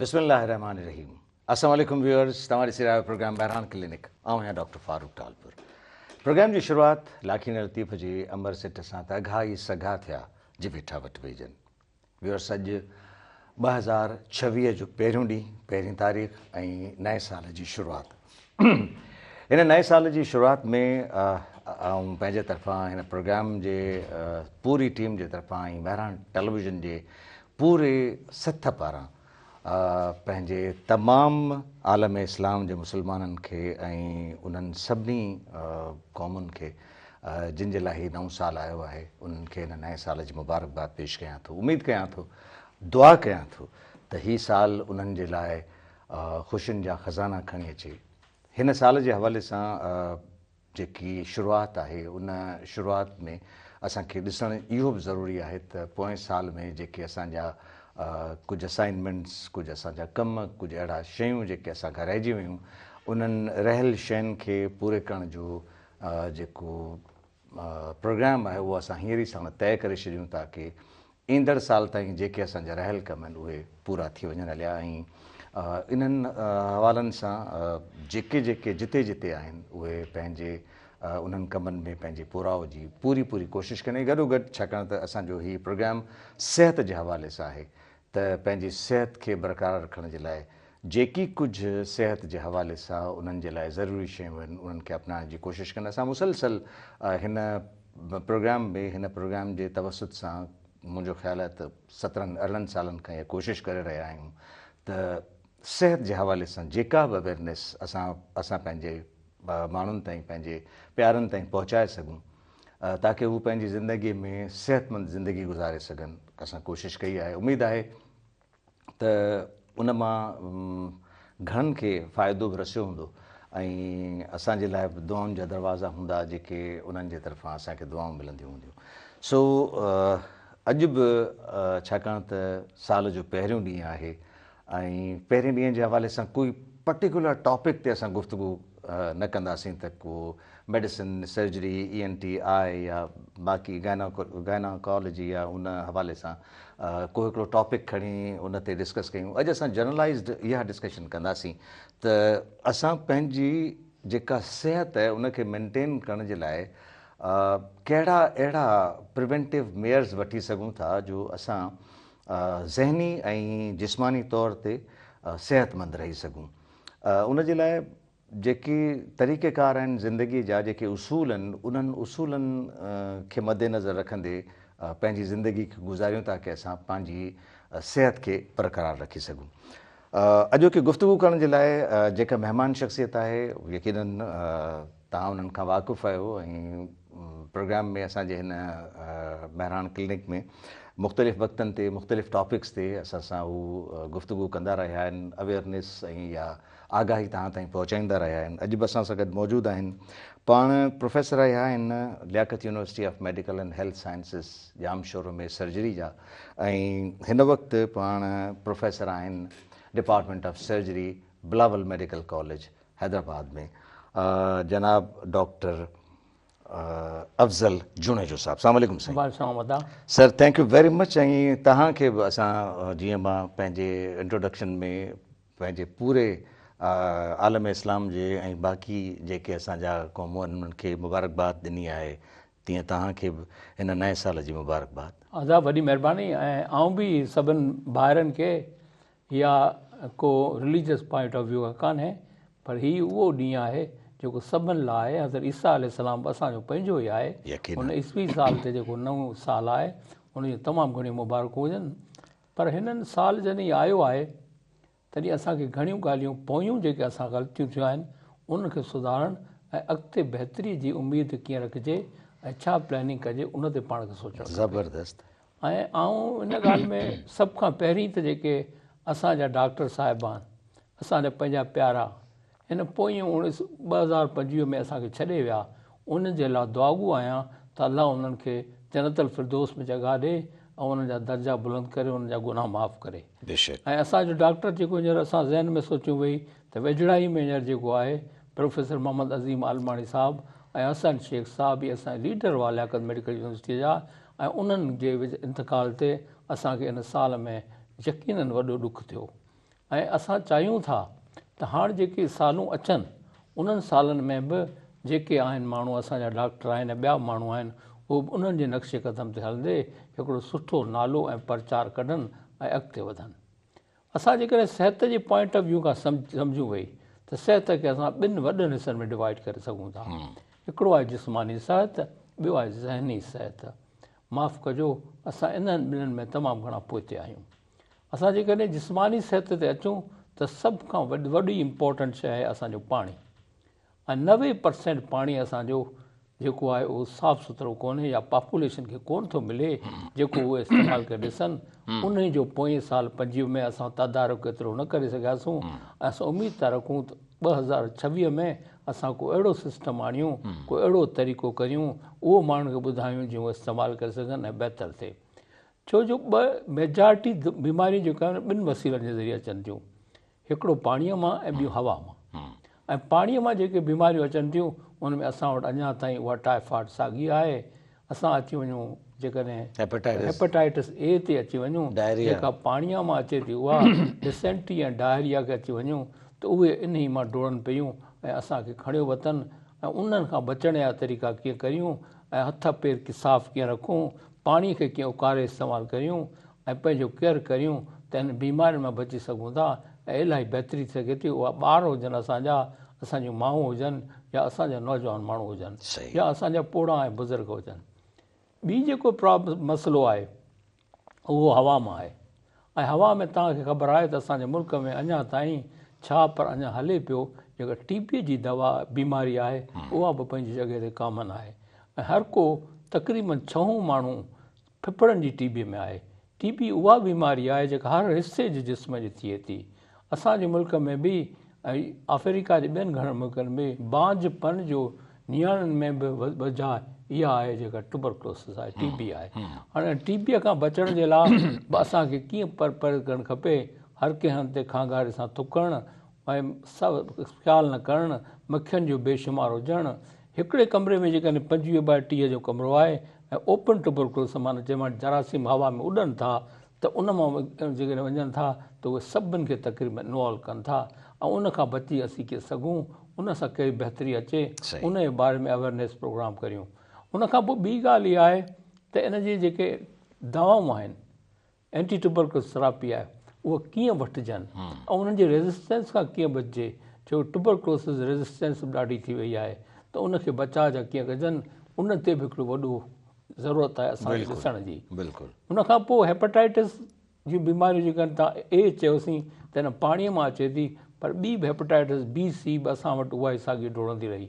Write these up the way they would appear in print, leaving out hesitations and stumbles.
بسم الله الرحمٰن الرحيم السلام عليڪم ويورز توهان ڏسي رهيا آهيو پروگرام مهراڻ ڪلينڪ آئون آهيان ڊاڪٽر فاروق ٽالپر پروگرام جي شروعات لاکيڻي لطيف جي امر سٽ سان ته اگها ئي سگها ٿيا جي ويٺا وٽ ويڄن ويورس اڄ 2026 جو پهريون ڏينهن پهرين تاريخ ۽ نئين سال جي شروعات هن نئين سال جي شروعات ۾ آئون پنهنجي طرفان هن پروگرام جي پوري ٽيم جي طرفان ۽ مهراڻ ٽيليويزن جي پوري سٿ پاران پنهنجي تمام عالم اسلام جي مسلمانن کي ۽ انهن سڀني قومن کي جن جي لاء هي نئون سال آيو آهي انهن کي هن نئين سال جي مبارڪباد پيش ڪيان ٿو. اميد ڪيان ٿو، دعا ڪيان ٿو ته هي سال انهن جي لاء خوشين جا خزانا کڻي اچي. هن سال جي حوالي سان جيڪي شروعات آهي ان شروعات ۾ اسان کي ڏسڻ اهو به ضروري آهي ته پوئين سال ۾ جيڪي اسان جا ڪجهه اسائنمينٽس، ڪجهه اسان جا ڪم، ڪجهه اهڙا شيون جيڪي اسان کان رهجي ويون انهن رهيل شين کي پوري ڪرڻ جو جيڪو پروگرام آهي اهو اسان هينئر ئي ساڻ طئي ڪري ڇڏيون تاڪه ايندڙ سال تائين جيڪي اسان جا رهيل ڪم آهن اهي پورا ٿي وڃن هليا ۽ انهن حوالن سان جيڪي جيڪي جتي جتي آهن اهي پنهنجي انهن ڪمن ۾ پنهنجي پورائو جي پوري پوري ڪوشش ڪن ۽ گڏوگڏ ڇاڪاڻ ته اسان جو هي پروگرام صحت جي حوالي سان آهي ته پنهنجي صحت کي برقرار رکڻ جي لاء جيڪي ڪجهه صحت جي حوالي سان انهن جي لاء ضروري شيون آهن انهن کي اپنائڻ جي ڪوشش ڪن اسان مسلسل هن پروگرام ۾ هن پروگرام جي توسط سان منهنجو خيال آهي ته سترهن ارڙهن سالن کان اها ڪوشش ڪري رهيا آهيون ته صحت جي حوالي سان جيڪا به اويرنيس اسان اسان پنهنجي ماڻهن تائين پنهنجي پيارن تائين پهچائي سگهون تاڪه هو پنهنجي زندگي ۾ صحتمند زندگي گذاري سگهن اسان ڪوشش ڪئي آهي اميد آهي ته ان مان گهڻن کي فائدو به رسيو هوندو ۽ اسان جي لاء به دعائن جا دروازا هوندا جيڪي انهن جي طرفان اسان کي دعائون ملنديون هونديون. سو اڄ به ڇاڪاڻ ته سال جو پهريون ڏينهن آهي ۽ پهرين ڏينهن جي حوالي سان ڪوئي پرٽيڪولر ٽاپڪ تي اسان گفتگو نه ڪنداسين ته ڪو medicine, surgery, E N T, آء يا باقي گائناڪالاجي يا ان حوالي سان ڪو هڪڙو ٽاپڪ کڻي ان تي ڊسڪس ڪيون. اڄ اسان جنرلائيزڊ اها ڊسڪشن ڪنداسين ته اسان پنهنجي جيڪا صحت آهي ان کي مينٽين ڪرڻ جي لاء ڪهڙا اهڙا پريونٽو ميئرز وٺي سگهون ٿا جو اسان ذهني ۽ جسماني طور تي صحتمند رهي سگهون. ان جي لاء جيڪي طريقه ڪار آهن زندگي جا جيڪي اصول آهن انهن اصولن کي مدنظر رکندي پنهنجي زندگي کي گذاريون تاڪه اسان پنهنجي صحت کي برقرار رکي سگهون. اڄوڪي گفتگو ڪرڻ جي لاء جيڪا مهمان شخصيت آهي يقينن توهان انهن کان واقف آهيو ۽ پروگرام ۾ اسان جي هن مهراڻ ڪلينڪ ۾ مختلف وقتن تي مختلف ٽاپڪس تي اسان سان هو گفتگو ڪندا رهيا آهن اويئرنيس ۽ يا آگاهي توهان تائين پهچائيندا رهيا آهن اڄ به اسان سان گڏ موجود آهن پاڻ پروفيسر رهيا آهن Liaquat university of medical and health sciences Jamshoro ۾ surgery جا ۽ هن وقت پاڻ پروفيسر آهن department of surgery Bilawal medical college Hyderabad ۾ جناب ڊاڪٽر افضل جوڻيجو صاحب السلام عليڪم سائين. وعليڪم السلام ادا. Sir thank you very much ۽ توهان کي به اسان جيئن مان پنهنجي انٽروڊڪشن ۾ پنهنجي پوري عالم اسلام جي ۽ باقي جيڪي اسان جا قومون آهن انهن کي مبارڪباد ڏني آهي تيئن توهان کي به هن نئين سال جي مبارڪباد. ادا وڏي مهرباني ۽ آئون به سڀن ڀائرن کي يا ڪو رليجس پوائنٽ آف ويو کان ڪانهي پر هي اهو ڏينهن آهي جيڪو سڀن لاء آهي حضرت عيسيٰ عليه السلام به اسان جو پنهنجو ئي آهي هن عيسوي سال تي جيڪو نئون سال آهي ان جون تمام گهڻيون مبارڪون هجن پر هنن سال جڏهن آيو آهي تڏهن اسان کي گهڻيون ڳالهيون پويون جيڪي اسان غلطيون ٿيون آهن ان کي سڌارڻ ۽ اڳتي بهتري جي اميد ڪيئن رکجي ۽ ڇا پلاننگ ڪجي ان تي پاڻ کي سوچڻ کپي. زبردست. ۽ آئون ان ڳالهه ۾ سڀ کان پهرين ته جيڪي اسان جا ڊاڪٽر صاحبان اسان جا پنهنجا پيارا هن پوئين 2025 ۾ اسان کي ڇڏي ويا انهن جي لاء دعاگو آهيان ته الله انهن کي جنت الفردوس ۾ جڳهه ڏي ۽ انهن جا درجا بلند ڪري انهن جا گناهه معاف ڪري. بيشڪ. ۽ اسان جو ڊاڪٽر جيڪو هينئر اسان ذهن ۾ سوچيون ويهي ته ويجهڙائي ۾ هينئر جيڪو آهي پروفيسر محمد عظيم عالماڻي صاحب ۽ حسن شيخ صاحب اهي اسان جا ليڊر هئا لياقت ميڊيڪل يونيورسٽيء جا ۽ انهن جي انتقال تي اسان کي ان سال ۾ يقينن وڏو ڏک ٿيو. ۽ اسان چاهيون ٿا ته هاڻ جيڪي سالون اچن انهن سالن ۾ به جيڪي آهن ماڻهو اسان جا ڊاڪٽر آهن ۽ ٻيا ماڻهو آهن اهي به انهن جي نقش قدم تي هلندي هڪڙو سٺو نالو ۽ پرچار ڪڍن ۽ اڳتي وڌن. اسان جيڪڏهن صحت جي پوائنٽ آف ويو کان سمجهون وئي ته صحت کي اسان ٻن وڏن حصن ۾ ڊوائيڊ ڪري سگهون ٿا. هڪڙو آهي جسماني صحت ٻيو آهي ذهني صحت. معاف ڪجو اسان انهن ٻنهن ۾ تمام گهڻا پوئتي آهيون. اسان جيڪڏهن جسماني صحت تي اچون ته سڀ کان وڏي امپورٽنٽ شيء آهي اسان جو پاڻي ۽ 90% پاڻي اسان جو جيڪو آهي اهو صاف سٿرو ڪونهي يا پاپوليشن کي ڪون ٿو ملي جيڪو اهي استعمال ڪري ڏسن. انهي جو پوئين سال 25 ۾ اسان تدارڪ ايترو نه ڪري سگهياسون ۽ اسان اميد ٿا رکون ته 2026 ۾ اسان ڪو اهڙو سسٽم آڻيون، ڪو اهڙو طريقو ڪريون، اهو ماڻهن کي ٻڌايون جيئن اهو استعمال ڪري سگهن ۽ بهتر ٿئي. ڇو جو ٻه ميجارٽي بيماريون جيڪو آهن ٻن وسيلن جي ذريعي اچن ٿيون، هڪڙو پاڻيء مان ۽ ٻيون هوا مان. ۽ پاڻيء مان جيڪي بيماريون اچن ٿيون ان ۾ اسان وٽ اڃا تائين اها ٽائيفاڊ ساڳي آهي. اسان اچي وڃون جيڪڏهن هيپاٽائٽس اي تي اچي وڃون جيڪا پاڻيء مان اچي ٿي اها ڊسينٽري ۽ ڊائريا کي اچي وڃون ته اهي انهي مان ڊوڙن پيون ۽ اسان کي کڻيو وتن ۽ انهن کان بچڻ جا طريقا ڪيئن ڪريون ۽ هٿ پير کي صاف ڪيئن رکون، پاڻي کي ڪيئن اڪاري استعمال ڪريون ۽ پنهنجو ڪيئر ڪريون ته انهن بيمارين مان بچي سگهون ٿا ۽ الاهي بهتري ٿي سگهي ٿي اها ٻار هجن اسان جا، اسان جون مائون هجن يا اسان جا نوجوان ماڻهو هجن يا اسان جا پوڙها ۽ بزرگ هجن. ٻي جيڪو مسئلو آهي اهو هوا مان آهي ۽ هوا ۾ توهان کي خبر آهي ته اسان جي ملڪ ۾ اڃا تائين ڇا پر اڃا هلي پيو جيڪا ٽي بي جي دوا بيماري آهي اها به پنهنجي جڳهه تي ڪامن آهي ۽ هر ڪو تقريبن ڇهون ماڻهو ڦڦڙن جي ٽي بي ۾ آهي. ٽي بي اها بيماري آهي جيڪا هر حصي جي جسم جي ٿئي ٿي. اسان جي ملڪ ۾ به ۽ آفريڪا جي ٻين گهڻن ملڪن ۾ بانجه پن جو نياڻين ۾ به وجهه اها آهي جيڪا ٽيوبرڪلوسس آهي، ٽي بي آهي. هاڻي ٽي بي کان بچڻ جي لاء به اسان کي ڪيئن پرهيز ڪرڻ کپي، هر ڪنهن هنڌ تي کانگهاري سان ٿڪڻ ۽ خيال نه ڪرڻ، مکين جو بيشمار هجڻ، هڪڙي ڪمري ۾ جيڪڏهن 25 باء 30 جو ڪمرو آهي ۽ اوپن ٽيوبرڪلوسس معنيٰ جنهن مان جراثيم هوا ۾ اڏن ٿا ته ان مان جيڪڏهن وڃن ٿا ته اهي سڀن کي تقريبن انوالو ڪن ٿا ۽ ان کان بچي اسين ڪيئن سگهون ان سان ڪهڙي بهتري اچي ان جي باري ۾ اويرنيس پروگرام ڪريون. ان کان پوء ٻي ڳالهه اها آهي ته ان جي جيڪي دوائون آهن اينٽي ٽيوبرڪلوسس ٿراپي آهي اهي ڪيئن وٺجن ۽ انهن جي ريزسٽنس کان ڪيئن بچجي ڇو ٽيوبرڪلوسس ريزسٽنس به ڏاڍي ٿي وئي آهي ته ان کي بچاء جا ڪيئن ڪجن ان تي به هڪڙو وڏو ضرورت آهي اسان کي ڏسڻ جي. ان کان پوء هيپاٽائٽس جون بيماريون جيڪي آهن تان اي چيوسين ته ان پاڻي مان اچي ٿي پر ٻي به هيپاٽائٽس بي سي به اسان وٽ اها ئي ساڳي ڊوڙندي رهي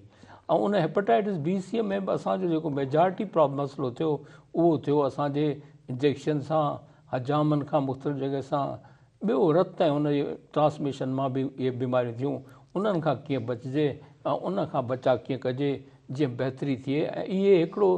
۽ ان هيپاٽائٽس بي سي ۾ به اسان جو جيڪو ميجارٽي پرابلم مسئلو ٿيو اهو ٿيو اسان جي انجيڪشن سان حجامن کان مختلف جڳهه سان ٻيو رت ۽ ان جي ٽرانسميشن مان به اهي بيماريون ٿيون انهن کان ڪيئن بچجي ۽ ان کان بچاء ڪيئن ڪجي جيئن بهتري ٿئي ۽ اهي هڪڙو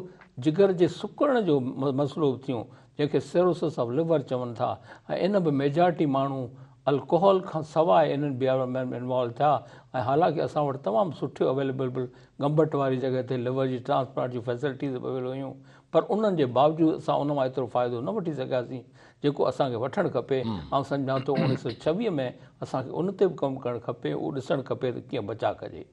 جگر جي سڪڙڻ جو مسئلو به ٿيون جنهن کي سيروسس آف ليور چون ٿا ۽ ان به ميجارٽي ماڻهو الڪوهول کان سواء انهن بيمارين ۾ انوالو ٿيا ۽ حالانڪه اسان وٽ تمام سٺيون اويليبل گمبٽ واري جڳهه تي ليور جي ٽرانسپلانٽ جون فيسلٽيز به اويليبل هيون پر انهن جي باوجود اسان ان مان ايترو فائدو نه وٺي سگهياسين جيڪو اسان کي وٺڻ کپي. آئون سمجهان ٿو 1926 ۾ اسان کي ان تي به ڪم ڪرڻ کپي، اهو ڏسڻ کپي ته ڪيئن بچاء ڪجي.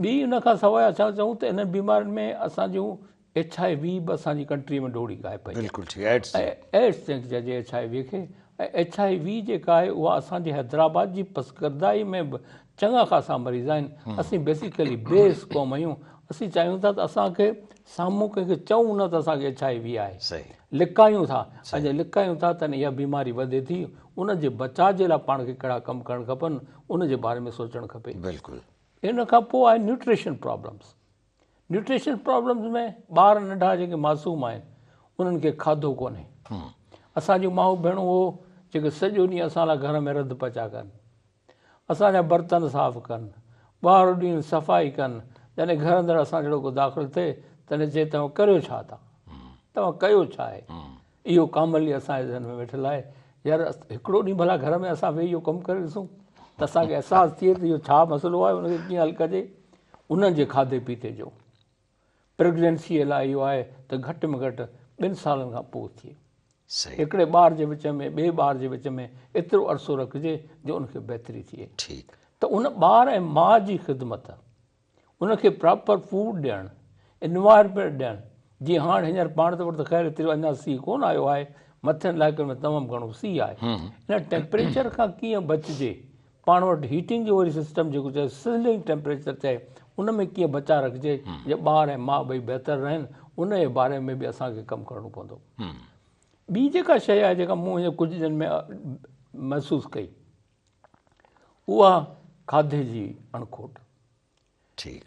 ٻي ان کان سواء اسان چئون ته انهن بيمارين ۾ اسان جون ايڇ I V به اسان جي ڪنٽري ۾ ڊوڙي ڳائي پئي. بلڪل ٺيڪ ايڊز. ايڊز جنهن کي چئجي ايڇ I V کي ۽ ايڇ I V جيڪا آهي اها اسان جي حيدرآباد جي پسگردائي ۾ به چڱا خاصا مريض آهن. اسين بيسيڪلي بيس قوم آهيون. اسين چاهيون ٿا ته اسان کي سامهون ڪنهن کي چئون نه ته اسان کي ايڇ I V آهي. لڪايون ٿا ۽ جي لڪايون ٿا ته اها بيماري وڌي ٿي. ان جي بچاء جي لاء پاڻ کي ڪهڙا ڪم ڪرڻ کپن ان جي باري ۾ سوچڻ کپي. بلڪل. ان کان پوء آهي نيوٽريشن پرابلمس. نيوٽريشن پرابلمز ۾ ٻار ننڍا جيڪي معصوم آهن انهن کي کاڌو ڪونهي. اسان جون مائون ڀيڻون اهو جيڪي سڄو ڏينهن اسان لاء گهر ۾ رڌ پچاء ڪن، اسان جا برتن صاف ڪن، ٻاهر ڏينهن صفائي ڪن، جڏهن گهر اندر اسان جهڙو ڪو داخل ٿئي تڏهن چئي توهان ڪريو ڇا ٿا، توهان ڪيو ڇا آهي؟ اهو ڪامنلي اسان جي ذهن ۾ ويٺل آهي يار هڪڙو ڏينهن ڀلا گهر ۾ اسان ويهي اهو ڪم ڪري ڏسون ته اسان کي احساس ٿئي ته اهو ڇا مسئلو آهي ان کي ڪيئن حل ڪجي. انهن جي کاڌي پيتي جو پريگننسيء لاء اهو آهي ته گهٽ ۾ گهٽ 2 سالن کان پوء ٿئي. هڪڙي ٻار جي وچ ۾ ٻئي ٻار جي وچ ۾ ايترو عرصو رکجي جو ان کي بهتري ٿئي. ته ان ٻار ۽ ماء جي خدمت، ان کي پراپر فوڊ ڏيڻ، انوائرمينٽ ڏيڻ، جيئن هاڻ هينئر پاڻ ته وٽ ته خير ايترو اڃا سيء ڪونه آيو آهي، مٿين علائقن ۾ تمام گهڻو سيء آهي. ان ٽيمپريچر کان ڪيئن بچجي، پاڻ وٽ هيٽنگ جو وري سسٽم جيڪو چئي سزلنگ ٽيمپريچر چئي ان ۾ ڪيئن بچاء رکجي جي ٻار ۽ ماء ٻئي بهتر رهن، ان جي باري ۾ به اسان کي ڪم ڪرڻو پوندو. ٻي جيڪا شيء آهي جيڪا مون هينئر ڪجهه ڏينهن ۾ محسوس ڪئي اها کاڌي جي اڻکوٽ،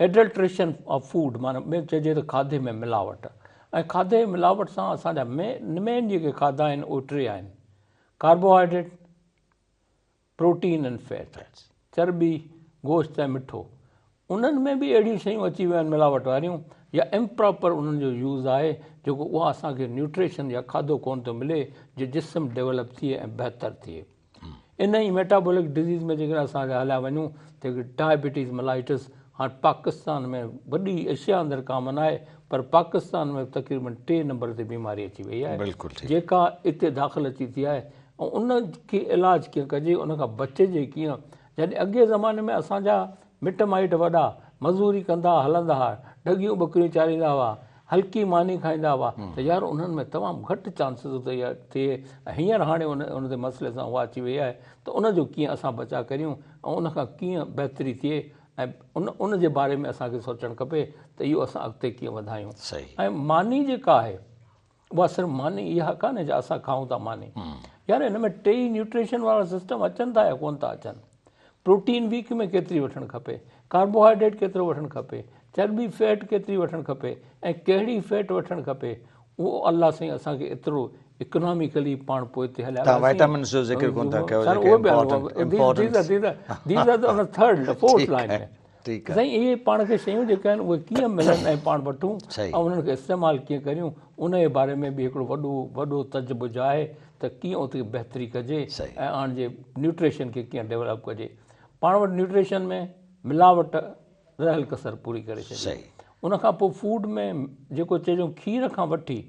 ايڊلٽريشن آف فوڊ، معنيٰ ٻيو چئجي ته کاڌي ۾ ملاوٽ. ۽ کاڌي جي ملاوٽ سان اسان جا مين جيڪي کاڌا آهن اهي ٽي آهن، ڪاربوهائيڊريٽ، پروٽين ۽ فيٽ، چرٻي، گوشت ۽ مٺو. انهن ۾ به اهڙيون شيون اچي ويون آهن ملاوٽ واريون يا امپراپر انهن جو يوز آهي جيڪو اها اسان کي نيوٽريشن يا کاڌو ڪونه ٿو ملي جو جسم ڊيولپ ٿئي ۽ بهتر ٿئي. ان ئي ميٽابولڪ ڊزيز ۾ جيڪڏهن اسان هليا وڃون ته هڪ ڊائبٽيز ملائٽس هاڻ پاڪستان ۾ وڏي ايشيا اندر ڪامن آهي پر پاڪستان ۾ تقريبن ٽي نمبر تي بيماري اچي وئي آهي جيڪا اتي داخل اچي ٿي آهي ۽ ان کي علاج ڪيئن ڪجي ان کان بچجي ڪيئن. جڏهن اڳئين زماني ۾ اسان جا مٽ مائٽ وڏا مزوري ڪندا هلندا ها، ڍڳيون ٻڪريون چاريندا هئا، هلڪي ماني کائيندا هئا ته يار انهن ۾ تمام گهٽ چانسز ته اها ٿئي ۽ هينئر هاڻي ان ان تي مسئلي سان اها اچي وئي آهي ته ان جو ڪيئن اسان بچاء ڪريون ۽ ان کان ڪيئن بهتري ٿئي ۽ ان ان جي باري ۾ اسان کي سوچڻ کپي ته اهو اسان اڳتي ڪيئن وڌايون ۽ ماني جيڪا آهي اها صرف ماني اها ڪانهي جا اسان کائون ٿا ماني. يار هن ۾ ٽيئي نيوٽريشن وارا سسٽم اچن ٿا يا ڪونه ٿا اچن. پروٽين ويڪ ۾ ڪيتري وٺڻ کپي، ڪاربوهائيڊريٽ ڪيترو وٺڻ کپي، چرٻي فيٽ ڪيتري وٺڻ کپي ۽ ڪهڙي فيٽ وٺڻ کپي اهو الله سائين اسان کي ايترو اڪناميڪلي پاڻ پوئتي هليا توهان وائٽامنس جو ذڪر ڪونه ٿا ڪيو جيڪي important these are the third fourth line ۾. ٺيڪ آهي. سائين اهي پاڻ کي شيون جيڪي آهن اهي ڪيئن ملن ۽ پاڻ وٺون ۽ انهن کي استعمال ڪيئن ڪريون ان جي باري ۾ به هڪڙو وڏو وڏو تجربو آهي ته ڪيئن اتي بهتري ڪجي ۽ آڻ جي نيوٽريشن کي ڪيئن ڊيولپ ڪجي. پاڻ وٽ نيوٽريشن ۾ ملاوٽ رهيل ڪسر پوري ڪري ڇڏي. ان کان پوء فوڊ ۾ جيڪو چئجو کير کان وٺي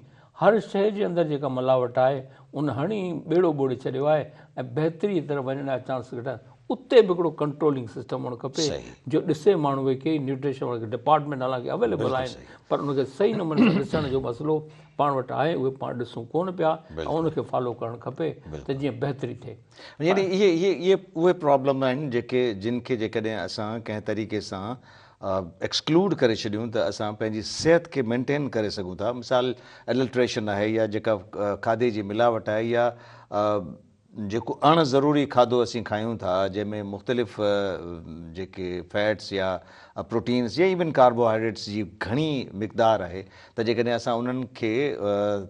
هر شيء جي اندر جيڪا ملاوٽ آهي ان هڻي ٻيڙو ٻوڙي ڇڏيو آهي ۽ بهتري طرف وڃڻ جا چانس گهٽ آهن. اتي به هڪڙو ڪنٽرولنگ سسٽم هئڻ کپي جو ڏسي ماڻهو ويهي ڪي نيوٽريشن وارا ڊپارٽمينٽ حالانڪه اويليبل آهن پر ان کي صحيح نموني سان ڏسڻ جو مسئلو پاڻ وٽ آهي اهي پاڻ ڏسون ڪونه پيا ۽ ان کي فالو ڪرڻ کپي ته جيئن بهتري ٿئي. يعني اهي اهي اهي اهي پرابلم آهن جيڪي جن کي جيڪڏهن اسان ڪنهن طريقي سان ايڪسڪلوڊ ڪري ڇڏيون ته اسان پنهنجي صحت کي مينٽين ڪري سگهون ٿا. مثال ايڊلٽريشن آهي يا جيڪا کاڌي جي ملاوٽ آهي يا جيڪو اڻ ضروري کاڌو اسين کايون ٿا جنهن ۾ مختلف جيڪي فيٽس يا پروٽينس يا ايون ڪاربوهائيڊريٽس جي گهڻي مقدار آهي ته جيڪڏهن اسان انهن کي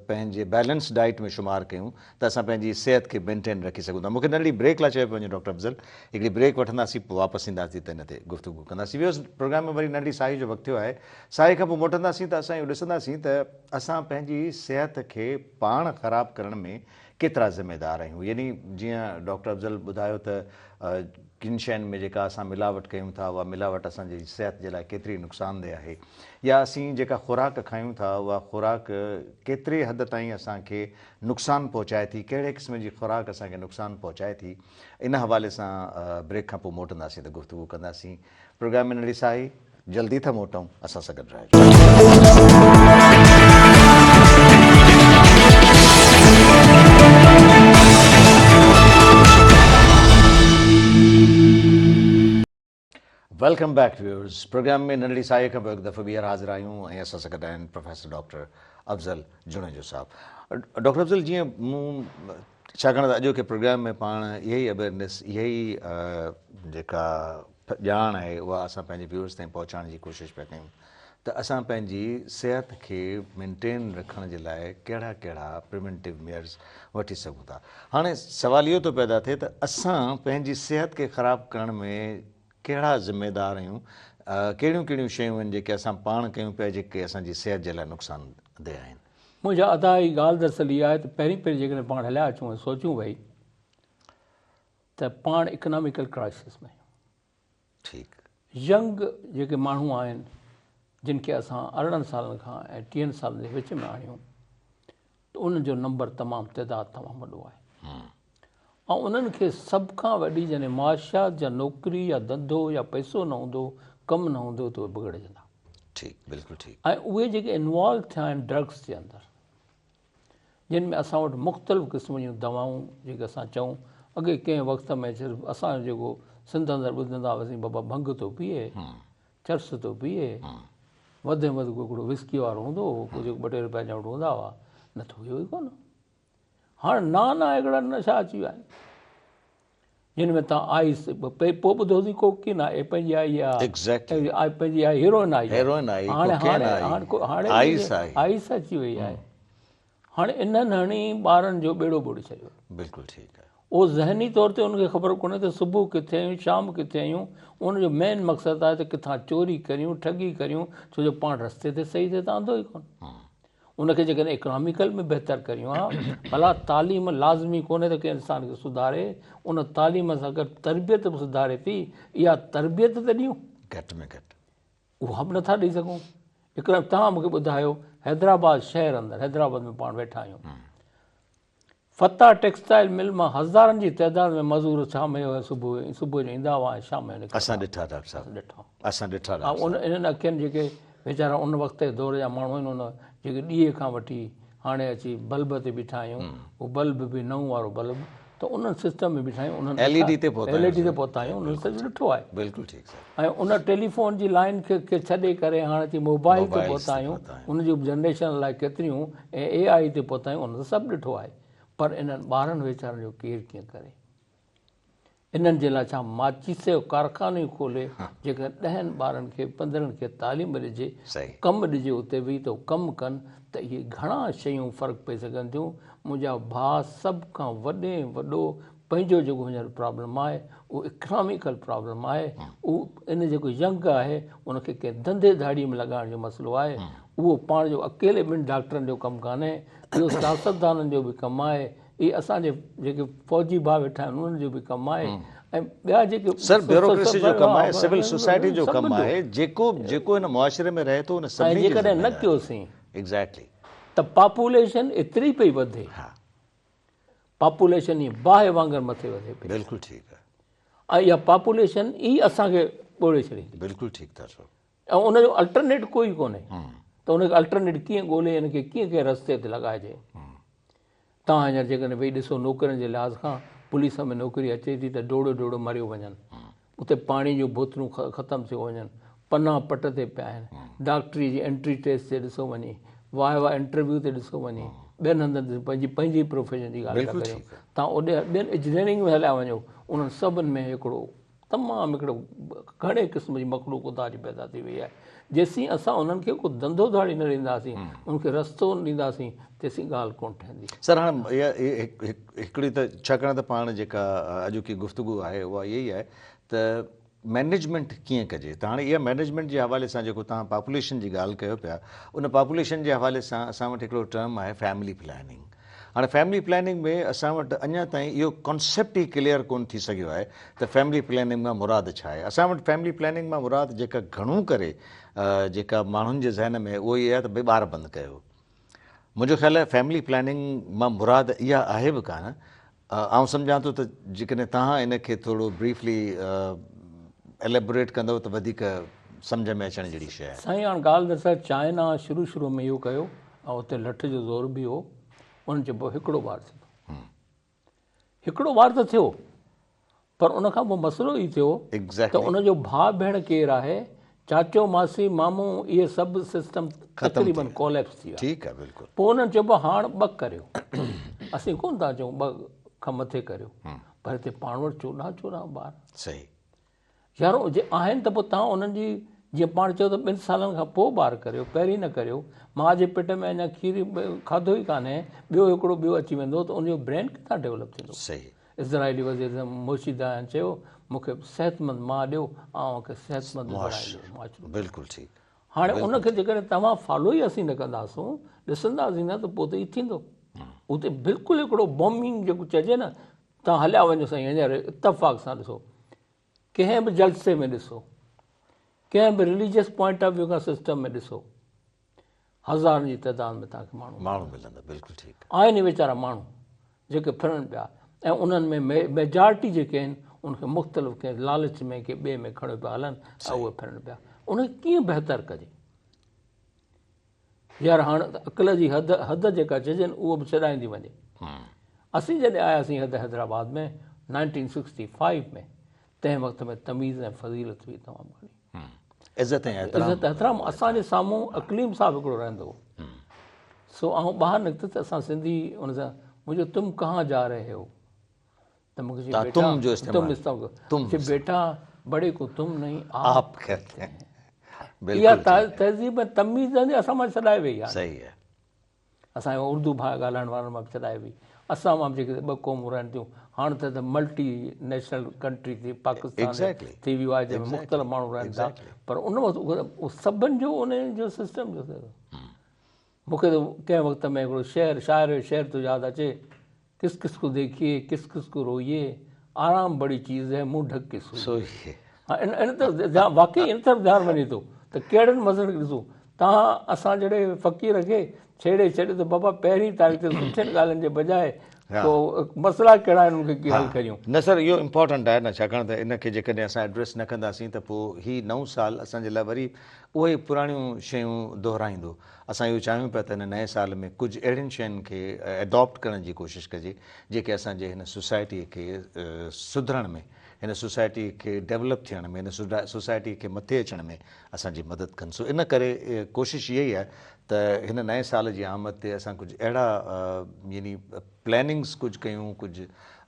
پنهنجي بيلنس ڊائيٽ ۾ شمار ڪيون ته اسان پنهنجي صحت کي مينٽين رکي سگهون ٿا. مون کي ننڍڙي بريڪ لاء چيو پيو وڃي ڊاڪٽر افضل هڪڙي بريڪ وٺنداسين پوء واپس اينداسين ته ان تي گفتگو ڪنداسين. ويورز پروگرام ۾ وري ننڍڙي ساهي جو وقت ٿيو آهي. ساهي کان پوء موٽنداسين ته اسان اهو ڏسنداسين ته اسان پنهنجي صحت کي پاڻ خراب ڪرڻ ۾ ڪيترا ذميدار آهيون يعني جيئن ڊاڪٽر افضل ٻڌايو ته ڪن شين ۾ جيڪا اسان ملاوٽ ڪيون ٿا اها ملاوٽ اسان جي صحت جي لاء ڪيتري نقصانده آهي يا اسين جيڪا خوراڪ کايون ٿا اها خوراڪ ڪيتري حد تائين اسان کي نقصان پهچائي ٿي ڪهڙي قسم جي خوراڪ اسان کي نقصان پهچائي ٿي ان حوالي سان بريڪ کان پوء موٽنداسين ته گفتگو ڪنداسين پروگرام ۾ ننڍڙي ساهي جلدي ٿا موٽون اسان سان گڏ رهجو. Welcome back viewers programme ۾ ننڍڙي ساهي کان پوء هڪ دفعو ٻيهر حاضر آهيون ۽ اسان سان گڏ آهن پروفيسر ڊاڪٽر افضل جوڻيجو صاحب. ڊاڪٽر افضل جيئن مون ڇاڪاڻ ته اڄوڪي پروگرام ۾ پاڻ اها ئي اويئرنيس اها ئي جيڪا ڄاڻ آهي اها اسان پنهنجي ويورز تائين پهچائڻ جي ڪوشش پيا ڪيون ته اسان پنهنجي صحت کي مينٽين رکڻ جي لاء ڪهڙا ڪهڙا پريونٽو ميئرز وٺي سگهون ٿا. هاڻي سوال اهو ٿو پيدا ٿئي ته اسان پنهنجي صحت کي خراب ڪرڻ ۾ ڪهڙا ذميدار آهيون، ڪهڙيون ڪهڙيون شيون آهن جيڪي اسان پاڻ ڪيون پيا جيڪي اسان جي صحت جي لاء نقصان ده آهن. منهنجا ادا هي ڳالهه دراصل اها آهي ته پهرين پهرين جيڪڏهن پاڻ هليا اچون ۽ سوچون ويهي ته پاڻ اڪناميڪل ڪرائسس ۾ آهيون. ٺيڪ. ينگ جيڪي ماڻهو آهن جن کي اسان 18 سالن کان ۽ 30 سالن جي وچ ۾ آڻيون ته ته انهن جو نمبر تمام تعداد تمام وڏو آهي ۽ انهن کي سڀ کان وڏي جڏهن معاشيات يا نوڪري يا ڌنڌو يا پئسو نه هوندو ڪم نه هوندو ته اهي بگڙجندا. ٺيڪ بلڪل ٺيڪ. ۽ اهي جيڪي انوالو ٿيا آهن ڊرگس جي اندر جن ۾ اسان وٽ مختلف قسم جون دوائون جيڪي اسان چئون اڳي ڪنهن وقت ۾ صرف اسان جيڪو سنڌ اندر ٻڌندا هئاسين بابا ڀنگ ٿو پيئي چرس ٿو پيئي وڌ ۾ وڌ ڪو هڪڙو وسڪي وارو هوندو هو ڪو جيڪو ٻه ٽي روپيا جا وٽ هوندا هئا نه ته اهو ئي ڪونه هاڻ نوان نوان هڪڙا نشا اچي ويا آهن جن ۾ تان آئس پوء ٻڌوسين ڪوڪين آئي پنهنجي آئي آ ايگزيڪٽلي آئي پنهنجي آئي هيروئن آئي هيروئن آئي هاڻي ڪوڪين هاڻي آئي هاڻي آئس آئي آئس اچي وئي آهي هاڻي انهن هڻي ٻارن جو ٻيڙو ٻوڙي ڇڏيو. بلڪل ٺيڪ آهي. اهو ذهني طور تي ان کي خبر ڪونهي ته صبح ڪٿي آهيون شام ڪٿي آهيون ان جو مين مقصد آهي ته ڪٿان چوري ڪريون ٺڳي ڪريون ڇو جو پاڻ رستي تي صحيح تي ته آندو ئي ڪونه. ان کي جيڪڏهن اڪناميڪل ۾ بهتر ڪريون ها ڀلا تعليم لازمي ڪونهي ته ڪنهن انسان کي سڌاري ان تعليم سان گڏ تربيت به سڌاري ٿي اها تربيت ته ڏيون. گهٽ ۾ گهٽ. اها به نٿا ڏئي سگهون. هڪڙا توهان مون کي ٻڌايو حيدرآباد شهر اندر حيدرآباد ۾ پاڻ ويٺا آهيون فتح ٽيڪسٽائل مل مان هزارن جي تعداد ۾ مزور شام جو صبح صبح جو ايندا هئا ۽ شام جو نڪرندا اسان ڏٺا ڊاڪٽر صاحب ڏٺا اسان ڏٺا ڊاڪٽر صاحب انهن اکين جيڪي ويچارا ان وقت جي دور جا ماڻهو آهن ان جيڪي ڏيئي کان وٺي هاڻي اچي بلب تي بيٺا آهيون اهو بلب به نئون وارو بلب ته انهن سسٽم ۾ بيٺا آهيون انهن ايل اي ڊي تي پهتا ايل اي ڊي تي پهتا آهيون انهن سڀ ڏٺو آهي بلڪل ٺيڪ سر ۽ ان ٽيليفون جي لائن کي کي ڇڏي ڪري هاڻي اچي موبائل تي پهتا آهيون ان جون جنريشن الائي ڪيتريون ۽ اي آء تي پهتا آهيون انهن سڀ ڏٺو آهي پر انهن ٻارن ويچارن جو ڪير ڪيئن ڪري انهن جي لاء ڇا ماچيس جو ڪارخانو ئي کولي جيڪڏهن ڏهن ٻارن کي پندرهن کي تعليم ڏجي ڪم ڏجي اتي ويهي ته هو ڪم ڪن ته اهي گهڻا شيون فرق پئي سگهن ٿيون منهنجا ڀاء سڀ کان وڏي ۾ وڏو پنهنجو جيڪو هينئر پرابلم آهي اهو اڪناميڪل پرابلم آهي اهو ان جيڪو ينگ آهي ان کي ڪنهن ڌنڌي ڌاڙي ۾ لڳائڻ جو مسئلو آهي اهو پاڻ جو اڪيلي ٻن ڊاڪٽرن جو ڪم ڪانهي اهو سياستدانن جو به ڪم آهي اهي اسان جي جيڪي فوجي ڀاء ويٺا آهن انهن جو به ڪم آهي ۽ ٻيا جيڪي سر بيوروڪريسي جو ڪم آهي سول سوسائٽي جو ڪم آهي جيڪو جيڪو هن معاشري ۾ رهي ٿو ان سڀني جي جيڪڏهن نه ڪيوسين ايگزيڪٽلي ته پاپوليشن ايتري پئي وڌي ها پاپوليشن ائين باهه وانگر مٿي وڌي پئي بلڪل ٺيڪ آهي ۽ اها پاپوليشن ئي اسان کي ٻوڙي ڇڏيندي بلڪل ٺيڪ ٿا چئو ۽ ان جو الٽرنيٽ ڪوئي ڪونهي ته ان کي الٽرنيٽ ڪيئن ڳولي ان کي ڪيئن ڪنهن رستي تي لڳائجي. توهان هينئر جيڪڏهن ويهي ڏسو نوڪرين جي لحاظ کان پوليس ۾ نوڪري اچي ٿي ته ڊوڙيو ڊوڙيو مريو وڃن. اتي پاڻي جون بوتلون ختم ٿيو وڃن. پنا پٽ تي پيا آهن. ڊاڪٽري جي انٽري ٽيسٽ تي ڏسو وڃي. واء وا انٽرويو تي ڏسو وڃي. ٻين هنڌن تي پنهنجي پنهنجي پروفيشن جي ڳالهه ٿا ڪريون. توهان اوڏي ٻين انجنيئرنگ ۾ هليا وڃو انهن سڀن ۾ هڪڙو تمام هڪڙو گهڻي قسم جي مخلوق خدا جي پيدا ٿي وئي آهي. جيسين اسان انهن کي ڪو ڌنڌو ڌاڙي نه ڏينداسين، انهن کي رستو نه ڏينداسين، تيسين ڳالهه ڪونه ٺهندي. سر هاڻ اها هڪڙي ته ڇاڪاڻ ته پاڻ جيڪا اڄوڪي گفتگو آهي اها اها ئي آهي ته مئنيجمينٽ ڪيئن ڪجي ته هاڻي اها مئنيجمينٽ جي حوالي سان جيڪو توهان پاپوليشن جي ڳالهه ڪيو پيا ان پاپوليشن جي حوالي سان اسان وٽ هڪڙو ٽرم آهي فيملي پلاننگ هاڻي فيملي پلاننگ ۾ اسان وٽ اڃا تائين اهو ڪانسيپٽ ئي ڪليئر ڪونه ٿي سگهيو آهي ته فيملي پلاننگ مان مراد ڇا آهي. اسان وٽ فيملي پلاننگ مان مراد جيڪا گهڻو ڪري جيڪا ماڻهن جي ذهن ۾ اهو ئي آهي ته ڀئي ٻار بند ڪيو. منهنجو خيال آهي فيملي پلاننگ مان مراد اها آهي به ڪانه. آئون سمجهان ٿو ته جيڪڏهن توهان ان کي ٿورو بريفلي ايليبوريٽ ڪندؤ ته وڌيڪ سمجهه ۾ اچڻ جهڙي شيء آهي. سائين هاڻ ڳالهه دراصل چائنا شروع شروع ۾ اهو ڪيو ۽ اتي لٺ جو زور به هو، انهن چيو بابا هڪڙو ٻار ٿيندو. هڪڙو ٻار ته ٿيو پر ان کان پوء مسئلو هي ٿيو ته ان جو ڀاء ڀيڻ ڪير آهي، چاچو ماسي مامو اهي سڀ سسٽم تقريبن ڪوليپس ٿي ويا. ٺيڪ آهي بلڪل. پوء انهن چيو بابا هاڻ ٻه ڪريو. اسين ڪونه ٿا چئون ٻه کان مٿي ڪريو پر هتي پاڻ وٽ 14 14 ٻار. صحيح. يار جي آهن ته پوء توهان انهن جي جيئن پاڻ چيو ته ٻن سالن کان پوء ٻار ڪريو پهرين نه ڪريو ماء جي پيٽ ۾ اڃا کير کاڌو ئي ڪانهي ٻيو هڪڙو ٻيو اچي ويندو ته ان جو برين ڪٿان ڊيولپ ٿيندو. صحيح. اسرائيلي وزيراعظم موشي دايان چيو مون کي صحتمند ماء ڏيو آئون اوهان کي صحتمند بڻائي ڏيندس معاشرو. بلڪل ٺيڪ. هاڻي ان کي جيڪڏهن توهان فالو ئي اسين نه ڪنداسون ڏسنداسين نه ته پوء ته هي ٿيندو. اتي بلڪل هڪڙو بومنگ جيڪو چئجي نه توهان هليا وڃو سائين هينئر اتفاق سان ڏسو ڪنهن به جلسي ۾ ڏسو ڪنهن به رليجس پوائنٽ آف ويو کان سسٽم ۾ ڏسو هزارن جي تعداد ۾ توهان کي ماڻهو ماڻهو ملندا. بلڪل ٺيڪ. آهن ئي ويچارا ماڻهو جيڪي ڦرن پيا ۽ انهن ۾ ميجارٽي جيڪي آهن ان کي مختلف ڪنهن لالچ ۾ ڪنهن ٻئي ۾ کڻيو پيا هلن ۽ اهي ڦرن پيا. ان کي ڪيئن بهتر ڪجي؟ يار هاڻ ته عقل جي حد حد جيڪا چئجي نه اهو به ڇڏائيندي وڃي. اسين جڏهن آياسين حد حيدرآباد ۾ 1965 ۾ تنهن وقت ۾ تميز ۽ فضيلت هئي تمام گهڻي. عزت ۽ احترام. عزت احترام اسان جي سامهون اقليم صاحب هڪڙو رهندو هو. سو آئون ٻاهر نڪتس ته اسان سنڌي ان سان مون چيو تم ڪهان جا رهي هو ته مون کي چيو بيٽا تم جو استعمال تم چيو بيٽا بڙي ڪو تم نهين آپ کهتي هين. اها تهذيب ۽ تميز اسان مان ڇڏائي وئي آهي. صحيح آهي. اسان جي اردو ڀا ڳالهائڻ وارن مان به ڇڏائي وئي. اسان مان به جيڪي ٻه قومون رهن ٿيون. هاڻ ته ته ملٽي نيشنل ڪنٽري ٿي پاڪستان ٿي ويو آهي جنهن ۾ مختلف ماڻهو رهن ٿا پر ان وقت سڀن جو ان جو سسٽم جو مون کي ته ڪنهن وقت ۾ هڪڙو شعر شاعر جو شعر ٿو ياد اچي ڪس ڪس ڪو ديکيي ڪس ڪس ڪو روئيي آرام بڙي چيز هي منهن ڍڪ ڪي سوئي. ها ان ان طرف ڌيان واقعي ان طرف ڌيان وڃي ٿو ته ڪهڙن مسئلن کي ڏسون توهان اسان جهڙي فقير کي ڇيڙي ڇڏي ته بابا پهرين تاريخ تي سٺين ڳالهين جي بجاء ڪو مسئلا ڪهڙا آهن ان کي ڪيئن حل ڪريون. نه سر اهو امپارٽنٽ آهي نه ڇاڪاڻ ته ان کي جيڪڏهن اسان ايڊريس نه ڪنداسين ته پوء هي نئون سال اسان جي لاء وري اهي پراڻيون شيون دهرائيندو. اسان اهو چاهيون پيا ته هن نئين سال ۾ ڪجهه اهڙين شين کي اڊاپٽ ڪرڻ جي ڪوشش ڪجي جيڪي اسان جي هن سوسائٽي کي سڌرڻ ۾ هن سوسائٽي کي ڊيولپ ٿيڻ ۾ هن سوسائٽي کي مٿي اچڻ ۾ اسان جي مدد ڪن. سو ان ڪري ڪوشش اها ئي آهي ته هن نئين سال جي آمد تي اسان ڪجهه اهڙا يعني پلاننگس ڪجهه ڪيون ڪجهه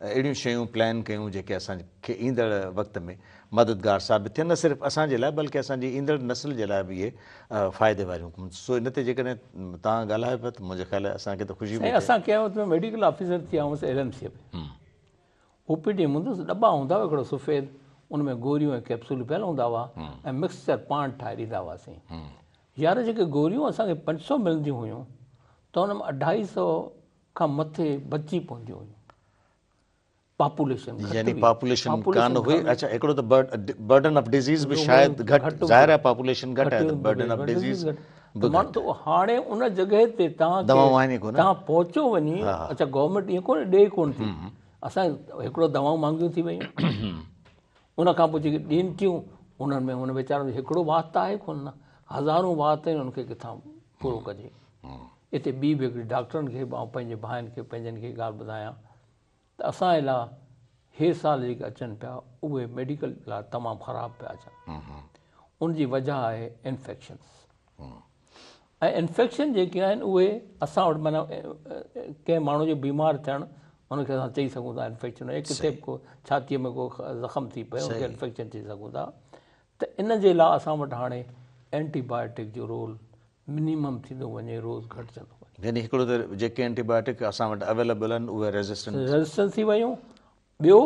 اهڙيون شيون پلان ڪيون جيڪي اسان کي ايندڙ وقت ۾ مددگار ثابت ٿين نه صرف اسان جي لاء بلڪه اسان جي ايندڙ نسل جي لاء به اهي فائدي واريون سو ان تي جيڪڏهن توهان ڳالهايو پيا ته منهنجي خيال اسان کي ته خوشي پئي ٿئي. سائين اسان ڪنهن وقت ۾ ميڊيڪل آفيسر ٿي آيو هوس ايل ايم سي ۾. او پي ڊي ۾ هوندس ڏٻا هوندا هئا هڪڙو سفيد ان ۾ گوريون ۽ ڪيپسول پيل هوندا هئا ۽ مڪسچر پاڻ ٺاهي ڏيندا هئاسين. يار جيڪي گوريون اسان کي 500 ملنديون هيون ته ان ۾ اڍائي سئو کان مٿي بچي پونديون هيون. پاپوليشن گهٽ يعني پاپوليشن ڪانه هئي. اڇا هڪڙو ته برڊن آف ڊزيز به شايد گهٽ ظاهر آهي پاپوليشن گهٽ آهي ته برڊن آف ڊزيز به گهٽ. هاڻي ان جڳهه تي توهان توهان پهچو وڃي اڇا گورنمينٽ ائين ڪونه ڏئي ڪونه ٿي اسان هڪڙو دوائون مهانگيون ٿي ويون ان کان پوء جيڪي ڏين ٿيون انهن ۾ هن ويچارن جو هڪڙو وات ته آهي ڪونه نه هزارون وات آهن ان کي ڪٿان پورو ڪجي. اتي ٻي به هڪڙي ڊاڪٽرن کي به آئون پنهنجي ڀائن کي پنهنجن کي ڳالهه ٻڌايان ته اسان جي لاء هي سال جيڪي اچن پيا اهي ميڊيڪل لاء تمام خراب پيا اچن ان جي وجه آهي انفيڪشنس ۽ انفيڪشن جيڪي آهن اهي اسان وٽ معنيٰ ڪنهن ماڻهو جو بيمار ٿيڻ ان کي اسان چئي سگهون ٿا انفيڪشن آهي ڪٿي به ڪو ڇاتيء ۾ ڪو زخم ٿي پيو ان کي انفيڪشن چئي سگهون ٿا ته ان جي لاء اسان وٽ هاڻي اينٽي بايوٽڪ جو رول منيمم ٿيندو وڃي روز گهٽجندو وڃي. يعني هڪڙو ته جيڪي اينٽي بايوٽڪ اسان وٽ اويليبل آهن اهي ريزسٽنٽ. ريزسٽنٽ ٿي ويون ٻيو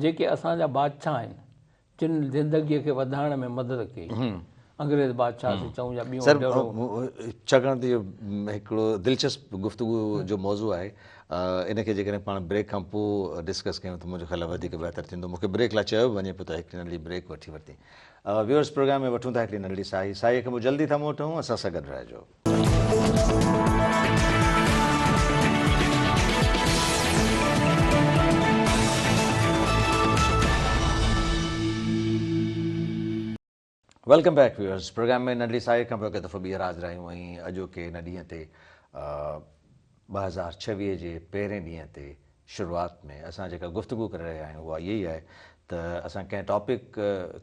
جيڪي اسان جا بادشاهه آهن جن زندگي کي وڌائڻ ۾ مدد ڪئي انگريز بادشاهه سي چئون يا ٻيون سر ڇاڪاڻ ته اهو هڪڙو دلچسپ گفتگو جو موضوع آهي ان کي جيڪڏهن پاڻ بريڪ کان پوء ڊسڪس ڪيون ته منهنجو خيال آهي وڌيڪ بهتر ٿيندو مون کي بريڪ لاء چيو به وڃي پيو ته هڪ ننڍڙي بريڪ وٺي ورتي ويورز پروگرام ۾ وٺون ٿا هڪڙي ننڍڙي ساهي، ساهيء کان پوء جلدي ٿا موٽون، اسان سان گڏ رهجو. Welcome back viewers programme ۾ ننڍڙي ساهي کان پوء هڪ دفعو ٻيهر حاضر آهيون ۽ اڄوڪي هن ڏينهن تي 2026 جي پهرين ڏينهن تي شروعات ۾ اسان جيڪا گفتگو ڪري رهيا آهيون اها اها ئي آهي ته اسان ڪنهن ٽاپڪ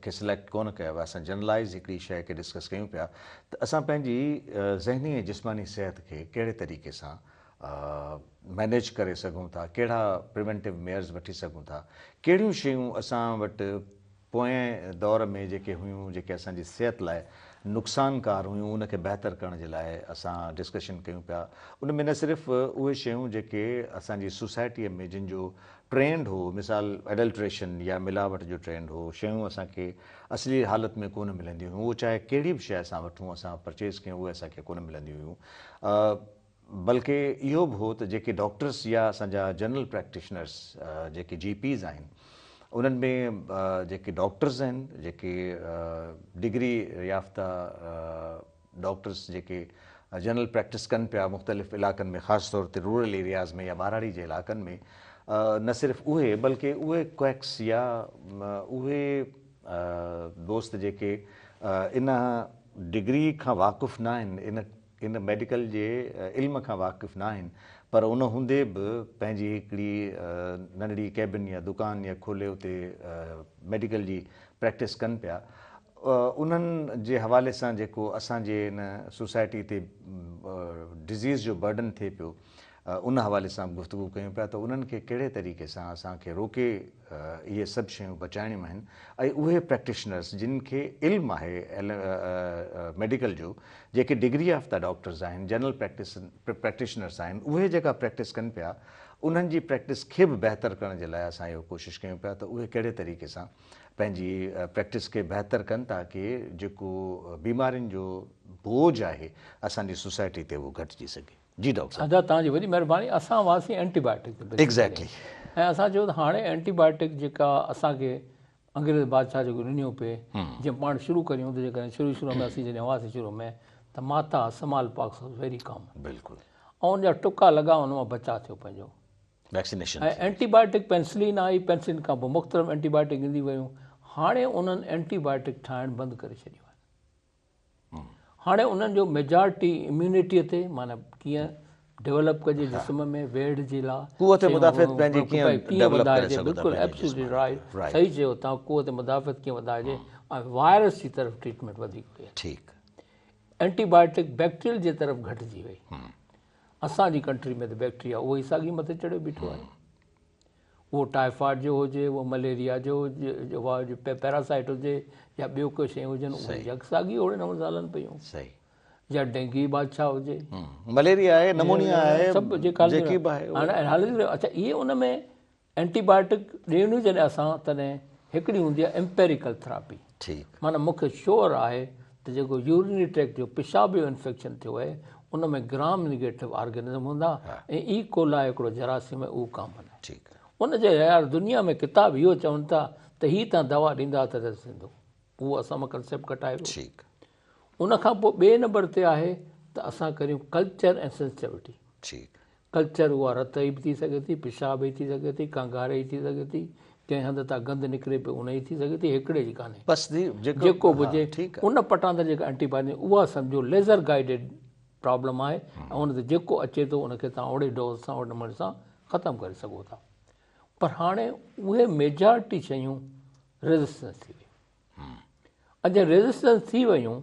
کي سليڪٽ ڪونه ڪيو آهي اسان جنرلائيز هڪڙي شيء کي ڊسڪس ڪيون پيا ته اسان پنهنجي ذهني ۽ جسماني صحت کي ڪهڙي طريقي سان مئنيج ڪري سگهون ٿا ڪهڙا پريونٽو ميئرز وٺي سگهون ٿا ڪهڙيون شيون اسان وٽ پوئين دور ۾ جيڪي هيون جيڪي اسان جي صحت لاء نقصانڪار هيون ان کي بهتر ڪرڻ جي لاء اسان ڊسڪشن ڪيون پيا ان ۾ نه صرف اهي شيون جيڪي اسان جي سوسائٽيء ۾ جن جو ٽرينڊ هو مثال ايڊلٽريشن يا ملاوٽ جو ٽرينڊ هو شيون اسان کي اصلي حالت ۾ ڪونه ملنديون هيون اهو چاهي ڪهڙي به شيء اسان وٺون اسان پرچيز ڪيون اهي اسان کي ڪونه ملنديون هيون بلڪه اهو به هو ته جيڪي ڊاڪٽرس يا اسان جا جنرل پريڪٽيشنرس جيڪي جي پيز آهن انهن ۾ جيڪي ڊاڪٽرس آهن جيڪي ڊگري يافته ڊاڪٽرس جيڪي جنرل پريڪٽس ڪن پيا مختلف علائقن ۾ خاص طور تي رورل ايرياز ۾ يا ٻهراڙي جي علائقن ۾ نه صرف اهي بلڪه اهي ڪويڪس يا اهي دوست جيڪي ان ڊگري کان واقف ناهن ان ان ميڊيڪل جي علم کان واقف ناهن پر ان هوندي به پنهنجي هڪڙي ننڍڙي ڪيبن يا دڪان يا کولي اتي ميڊيڪل جي پريڪٽس ڪن پيا انهن جي حوالي سان جيڪو اسان جي ان سوسائٽي تي ڊزيز جو برڊن ٿئي پيو ان حوالي سان به گفتگو ڪيون پيا ته انهن کي ڪهڙي طريقي سان اسان کي روڪي اهي سڀ شيون بچائڻيون آهن ۽ اهي پريڪٽيشنرس جن کي علم آهي ميڊيڪل جو جيڪي ڊگري يافته ڊاڪٽرز آهن جنرل پريڪٽس پريڪٽيشنرس آهن اهي جيڪا پريڪٽس ڪن پيا انهن جي پريڪٽس کي به بهتر ڪرڻ جي لاء اسان اهو ڪوشش ڪيون پيا ته اهي ڪهڙي طريقي سان پنهنجي پريڪٽس کي بهتر ڪن تاڪي جيڪو بيمارين جو بوجه آهي اسان جي سوسائٽي تي اهو گهٽجي سگهي. جي ڊاڪٽر صاحب. ادا توهان جي وڏي مهرباني اسان هئاسين اينٽي بايوٽڪ تي بيسيڪلي ايگزيڪٽلي. ۽ اسان چيو ته هاڻي اينٽي بايوٽڪ جيڪا اسان کي انگريز بادشاهه جيڪو ڏنيو پئي جيئن پاڻ شروع ڪريون ته جيڪڏهن شروع شروع ۾ اسين جڏهن هئاسين شروع ۾ ته ماتا small pox was very common بلڪل ۽ ان جا ٽڪا لڳا ان مان بچاء ٿيو پنهنجو ويڪسينيشن ۽ اينٽي بايوٽڪ پينسلين آئي پينسلين کان پوء مختلف اينٽي بايوٽڪ ايندي ويون هاڻي انهن اينٽي بايوٽڪ ٺاهڻ بند ڪري ڇڏيو آهي هاڻي انهن جو ميجارٽي اميونٽي تي معنيٰ ڪيئن ڊيولپ ڪجي جسم ۾ ويڙهه جي لا قوت مدافعت پنهنجي ڪيئن ڊيولپ ڪري سگهو ٿا بلڪل ايبسولوٽلي رائٽ صحيح چيو توهان قوت مدافعت ڪيئن وڌائجي ۽ وائرس جي طرف ٽريٽمينٽ وڌيڪ وئي ٺيڪ اينٽي بايوٽڪ بيڪٽيريل جي طرف گهٽجي وئي اسان جي ڪنٽري ۾ ته بيڪٽيريا اهو ئي ساڳي مٿي چڙهيو بيٺو آهي اهو ٽائيفائيڊ جو هجي، اهو مليريا جو هجي، پيراسائيٽ هجي يا ٻيو ڪو شيون هجن اهي يڪ ساڳي اوڙي نموني سان هلن پيون. صحيح. يا ڊينگي بادشاهه هجي. مليريا آهي، نمونيا آهي، سڀ جيڪا جيڪي به آهي. هاڻي هلي رهيو. اڇا اهي ان ۾ اينٽي بايوٽڪ ڏيڻيون جڏهن اسان تڏهن هڪڙي هوندي آهي امپيريڪل ٿراپي. ٺيڪ. معنيٰ مون کي شوئر آهي ته جيڪو يورينري ٽريڪٽ جو پيشاب جو انفيڪشن ٿيو آهي ان ۾ گرام نيگيٽو آرگنزم هوندا ۽ اي ڪولائي هڪڙو جراثيم آهي اهو ڪامن آهي. ٺيڪ. ان جي يار دنيا ۾ ڪتاب اهو چون ٿا ته هي تان دوا ڏيندا ته ريزسٽ ٿيندو اهو اسان مان ڪنسيپٽ ڪٽائي ويو. ٺيڪ. ان کان پوء ٻئي نمبر تي آهي ته اسان ڪريون ڪلچر ۽ سينسٽيوٽي. ٺيڪ. ڪلچر اها رت جي به ٿي سگهي ٿي، پيشاب جي ٿي سگهي ٿي، کنگهاري جي ٿي سگهي ٿي، ڪنهن هنڌ تان گند نڪري پيو ان جي ٿي سگهي ٿي، هڪڙي جي ڪانهي. بس جي جيڪو به هجي ان پٽاندر جيڪا اينٽي بايوٽڪ اها سمجهو ليزر گائيڊيڊ پرابلم آهي ۽ ان تي جيڪو اچي ٿو ان کي توهان اوڙي ڊوز سان اوڙي نموني سان ختم ڪري سگهو ٿا. پر هاڻي اهي ميجارٽي شيون ريزسٽنس ٿي ويون. ۽ جڏهن ريزسٽنس ٿي ويون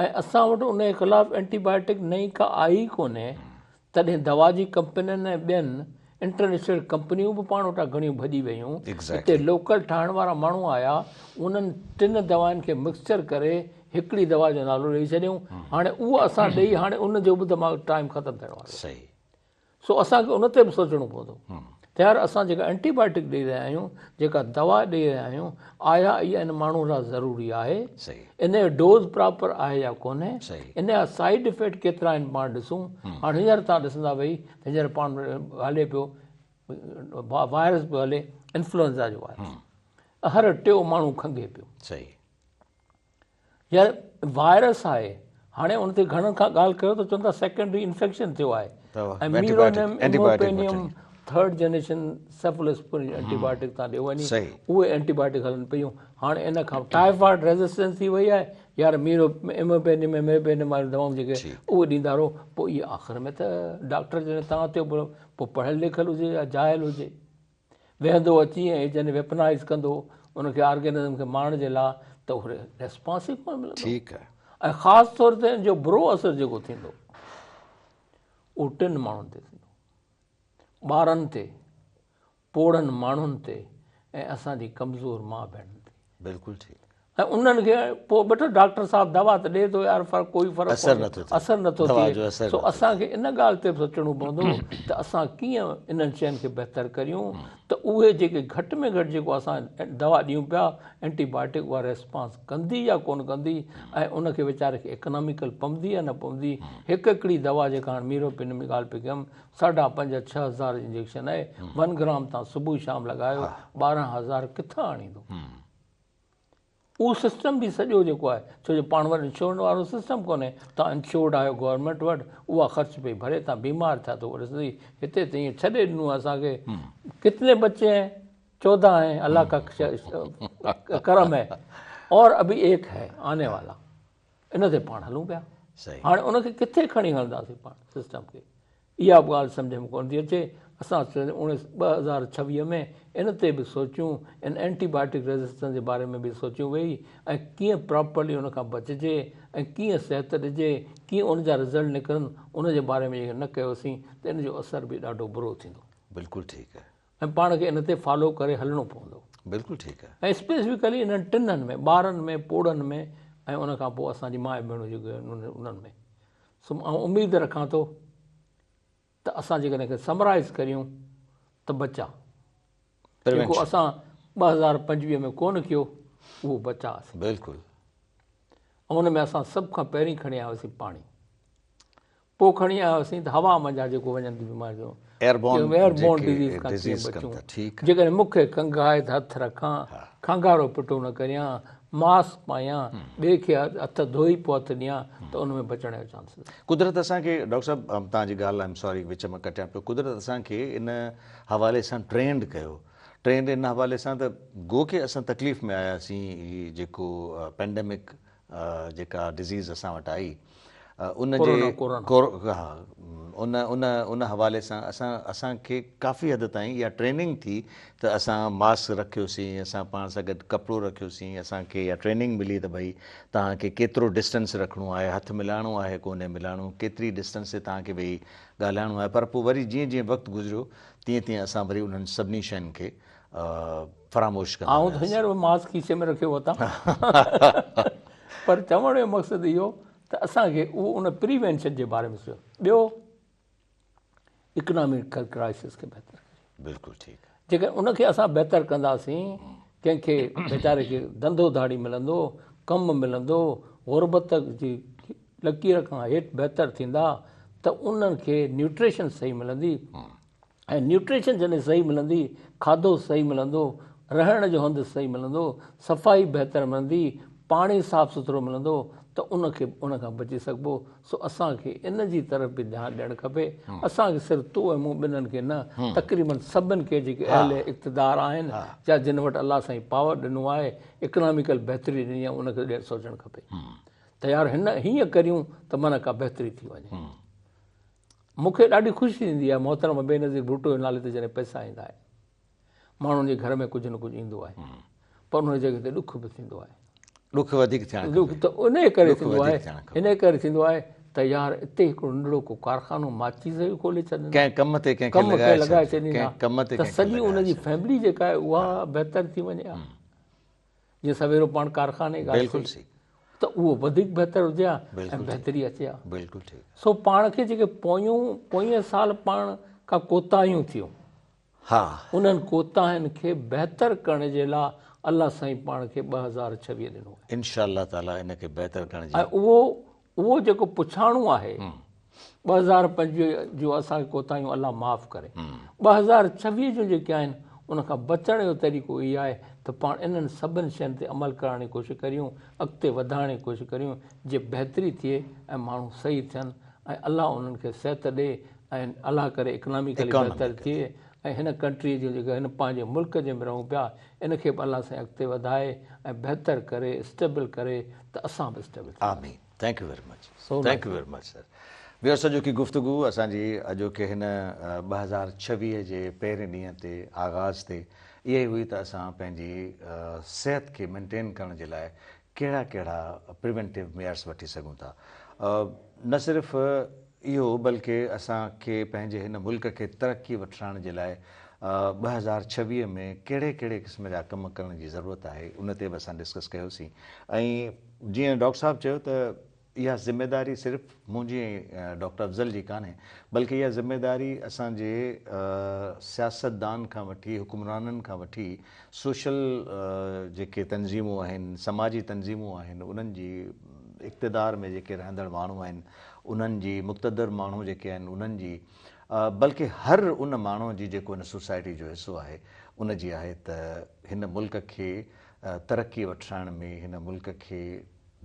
۽ اسان وٽ ان جي خلاف اينٽي بايوٽڪ نئين ڪا آئي ئي ڪونهي تڏهن دوا جي ڪمپنين ۽ ٻين انٽرنيشنل ڪمپنيون به پاڻ وٽان گهڻيون ڀڄي ويون هتي لوڪل ٺاهڻ وارا ماڻهو آيا انهن ٽن دوائن کي مڪسچر ڪري هڪڙي دوا جو نالو ڏئي ڇڏيائون هاڻي اهو اسان ڏئي هاڻي ان جو به دماغ ٽائيم ختم ٿيڻ وارو صحيح سو اسان کي ان تي به سوچڻو پوندو ته يار اسان جيڪا اينٽي بايوٽڪ ڏئي رهيا آهيون، جيڪا دوا ڏئي رهيا آهيون، آيا اها ان ماڻهو لاء ضروري آهي، ان جو ڊوز پراپر آهي يا ڪونهي، ان جا سائيڊ افيڪٽ ڪيترا آهن پاڻ ڏسون. هاڻ هينئر توهان ڏسندا ويهي ته هينئر پاڻ هلي پيو وائرس پيو هلي انفلوئنزا جو وائرس، هر ٽيون ماڻهو کنگهي پيو. يار وائرس آهي هاڻي ان تي گهڻن کان ڳالهه ڪيو ته چون ٿا سيڪنڊري انفيڪشن ٿيو آهي ۽ ميرونيم اموپينيم ٿرڊ جنريشن سيفلوسپورين اينٽي بائيوٽڪ تان ڏيو وڃي اهي اينٽي بائيوٽڪ هلن پيون هاڻي ان کان ٽائيفائيڊ ريزسٽنس ٿي وئي آهي يار ميرو اموپينيم ۽ ميرپينيم واريون دوائون جيڪي اهي ڏيندا رهو پوء اهي آخر ۾ ته ڊاڪٽر جڏهن تان ٿيو پوء پڙهيل لکيل هجي يا جاهل هجي ويهندو اچي ۽ جڏهن ويپنائيز ڪندو ان کي آرگينزم کي مارڻ جي لاء ته اهو ريسپانس ئي ڪونه ملندو. ٺيڪ آهي. ۽ خاص طور تي ان جو برو اثر جيڪو ٿيندو اهو ٽن ماڻهن تي ٿيندو، ٻارن تي، پوڙهن ماڻهن تي ۽ اسان جي ڪمزور ماء ڀيڻن تي. بلڪل ٺيڪ. ۽ انهن کي پوء ٻٺو ڊاڪٽر صاحب دوا ته ڏئي ٿو يار فرق ڪوئي فرق اثر نٿو ٿئي اثر نٿو ٿئي سو اسان کي ان ڳالهه تي به سوچڻو پوندو ته اسان ڪيئن انهن شين کي بهتر ڪريون ته اهي جيڪي گهٽ ۾ گهٽ جيڪو اسان دوا ڏيون پيا اينٽي بايوٽڪ اها ريسپانس ڪندي يا ڪونه ڪندي ۽ ان کي ويچاري کي اڪناميڪل پوندي يا نه پوندي هڪ هڪڙي دوا جيڪا هاڻ ميروپينم جي ڳالهه پئي ڪيم ساڍا پنج ڇهه هزار جي انجيڪشن آهي ون گرام تان صبح شام لڳايو 12 هزار ڪٿان آڻيندو. اهو سسٽم به سڄو جيڪو آهي ڇو جو پاڻ وٽ انشورنس وارو سسٽم ڪونهي توهان انشورڊ آهيو گورنمينٽ وٽ اها خرچ پئي ڀري توهان بيمار ٿيا ته اهو ڏسندي هتي ته ائين ڇڏي ڏنو آهي اسان کي ڪتني بچي هين چوده هين الله کا ڪرم هي اور ابي ايڪ هي آني والا ان تي پاڻ هلون پيا هاڻي ان کي ڪٿي کڻي هلنداسين پاڻ سسٽم کي اها به ڳالهه سمجهه ۾ ڪونه ٿي اچي. اسان 2026 ۾ ان تي به سوچيون، ان اينٽي بايوٽڪ ريزسٽنس جي باري ۾ به سوچيون ويهي ۽ ڪيئن پراپرلي ان کان بچجي ۽ ڪيئن صحت ڏجي، ڪيئن ان جا رزلٽ نڪرن، ان جي باري ۾ جيڪڏهن نه ڪيوسين ته ان جو اثر به ڏاڍو برو ٿيندو. بلڪل ٺيڪ. ۽ پاڻ کي ان تي فالو ڪري هلڻو پوندو. بلڪل ٺيڪ. ۽ اسپيسفڪلي انهن ٽنهن ۾ ٻارن ۾ پوڙهن ۾ ۽ ان کان پوء اسان جي ماء ڀيڻون جيڪي آهن انهن ۾. سو آئون اميد رکان ٿو ته اسان جيڪڏهن کي سمرائز ڪريون ته بچاء جيڪو اسان 2025 ۾ ڪونه ڪيو اهو بچاء اسين. بلڪل. ۽ ان ۾ اسان سڀ کان پهرين کڻي آياسين پاڻي. پوء کڻي آياسين ته هوا منجهان جيڪو وڃن ٿيون بيماريون ايئربورن ڊزيز کان ڪيئن بچون جيڪڏهن مون کي کنگهه آهي ته هٿ رکان کانگهارو پٽو نه ڪريان ماسڪ پايان ٻئي کي هٿ ڌوئي پوء هٿ ڏيان ته ان ۾ بچڻ جو چانسز آهي. قدرت اسان کي ڊاڪٽر صاحب توهان جي ڳالهه آئم سوري وچ ۾ ڪٽيان پيو قدرت اسان کي ان حوالي سان ٽرينڊ ڪيو ٽرينڊ ان حوالي سان ته گو ڪي اسان تڪليف ۾ آياسين هي جيڪو پينڊيمڪ جيڪا ڊزيز اسان وٽ آئي ان جي ها ان ان ان حوالي سان اسان اسان کي ڪافي حد تائين اها ٽريننگ ٿي ته اسان ماسڪ رکيوسين اسان پاڻ سان گڏ ڪپڙو رکيوسين اسان کي اها ٽريننگ ملي ته ڀئي توهان کي ڪيترو ڊسٽنس رکڻو آهي هٿ ملائڻو آهي ڪونهي ملائڻو ڪيتري ڊسٽنس تي توهان کي ويهي ڳالهائڻو آهي پر پوء وري جيئن جيئن وقت گذريو تيئن تيئن اسان وري انهن سڀني شين کي فراموش ڪندا آئون ته هينئر به ماسڪ کيسي ۾ رکيو وتان پر چوڻ جو مقصد اهو ته اسان کي اهو ان پريوينشن جي باري ۾ سوچيو ٻيو اڪنامڪ ڪرائسس کي بهتر ڪريون. بلڪل ٺيڪ. جيڪڏهن ان کي اسان بهتر ڪنداسين ڪنهن کي ويچاري کي ڌنڌو ڌاڙي ملندو ڪم ملندو غربت جي لڪير کان هيٺ بهتر ٿيندا ته انهن کي نيوٽريشن صحيح ملندي ۽ نيوٽريشن جڏهن صحيح ملندي، کاڌو صحيح ملندو، رهڻ جو هنڌ صحيح ملندو، صفائي بهتر ملندي، پاڻي صاف سٿرو ملندو ته ان کي ان کان بچي سگهبو. سو اسان کي ان جي طرف به ڌيان ڏيڻ کپي. اسان کي صرف تو ۽ مون ٻنهن کي نه تقريبن سڀن کي جيڪي اهل اقتدار آهن يا جن وٽ الله سائين پاور ڏنو آهي، اڪناميڪل بهتري ڏني آهي ان کي سوچڻ کپي ته يار هن هيئن ڪريون ته معنيٰ ڪا بهتري ٿي وڃي. مون کي ڏاڍي خوشي ٿيندي آهي محترمه بينظير ڀٽو جي نالي تي جڏهن پئسا ايندا آهن ماڻهن جي گهر ۾ ڪجهه نه ڪجهه ايندو آهي پر ان جڳهه تي ڏک به ٿيندو آهي. ڏک وڌيڪ ٿيڻ کپي. ڏک ته انهيء ڪري ٿيندو آهي انهيء ڪري ٿيندو آهي ته يار اتي هڪڙو ننڍڙو ڪو ڪارخانو ماچيس جو کولي ڇڏين ڪنهن ڪم تي ڪنهن کي لڳائي ڇڏين ڪنهن ڪم تي ته سڄي ان جي فيملي جيڪا آهي اها بهتر ٿي وڃي ها. جيئن سويرو پاڻ ڪارخاني ڳالهه بلڪل ٿي ته اهو وڌيڪ بهتر هجي ها ۽ بهتري اچي ها. بلڪل ٺيڪ. سو پاڻ کي جيڪي پويون پوئين سال پاڻ کان ڪوتاهيون ٿيون ها انهن ڪوتاهين کي بهتر ڪرڻ جي لاء الله سائين پاڻ کي 2026 ڏنو آهي. انشاء الله تعالي ان کي بهتر ڪرڻ جي ۽ اهو اهو جيڪو پڇاڻو آهي 2025 جون اسان کي ڪوتاهيون الله معاف ڪري. 2026 جون جيڪي آهن ان کان بچڻ جو طريقو اهي آهي ته پاڻ انهن سڀن شين تي عمل ڪرڻ جي ڪوشش ڪريون، اڳتي وڌائڻ جي ڪوشش ڪريون جي بهتري ٿئي ۽ ماڻهو صحيح ٿين ۽ الله انهن کي صحت ڏي ۽ الله ڪري اڪناميڪلي بهتر ٿئي ۽ هن ڪنٽري جو جيڪو هن پنهنجي ملڪ جنهن ۾ رهون پيا ان کي به الله سائين اڳتي وڌائي ۽ بهتر ڪري اسٽيبل ڪري ته اسان به اسٽيبل ٿي آمين thank you very much thank you very much sir viewers اڄوڪي گفتگو اسان جي اڄوڪي هن 2026 جي پهرين ڏينهن تي آغاز تي اها ئي هئي ته اسان پنهنجي صحت کي مينٽين ڪرڻ جي لاء ڪهڙا ڪهڙا پريونٽو ميئرس وٺي سگهون ٿا نه صرف اهو بلڪه اسان کي پنهنجي هن ملڪ کي ترقي وٺرائڻ جي لاء 2026 ۾ ڪهڙي ڪهڙي قسم جا ڪم ڪرڻ جي ضرورت آهي ان تي به اسان ڊسڪس ڪيوسين ۽ جيئن ڊاڪٽر صاحب چيو ته اها ذميداري صرف منهنجي ۽ ڊاڪٽر افضل جي ڪانهي بلڪه اها ذميداري اسان جي سياستدان کان وٺي حڪمرانن کان وٺي سوشل جيڪي تنظيمون آهن سماجي تنظيمون آهن انهن جي اقتدار ۾ جيڪي رهندڙ ماڻهو آهن انهن جي مقتدر ماڻهو جيڪي آهن انهن جي بلڪه هر ان ماڻهو جي جيڪو هن سوسائٽي جو حصو آهي ان جي آهي ته هن ملڪ کي ترقي وٺرائڻ ۾ هن ملڪ کي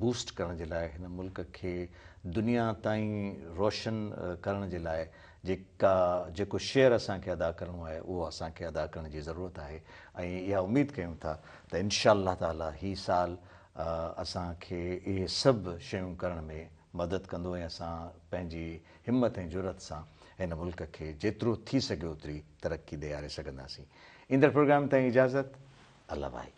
بوسٽ ڪرڻ جي لاء هن ملڪ کي دنيا تائين روشن ڪرڻ جي لاء جيڪا جيڪو شيئر اسان کي ادا ڪرڻو آهي اهو اسان کي ادا ڪرڻ جي ضرورت آهي ۽ اها اميد ڪيون ٿا ته انشاء الله تعالي هي سال اسان کي اهي سڀ شيون ڪرڻ ۾ مدد ڪندو ۽ اسان پنهنجي همت ۽ جرئت سان هن ملڪ کي جيترو ٿي سگهيو اوتري ترقي ڏياري سگهنداسين. ايندڙ پروگرام تائين اجازت الله ڀائي.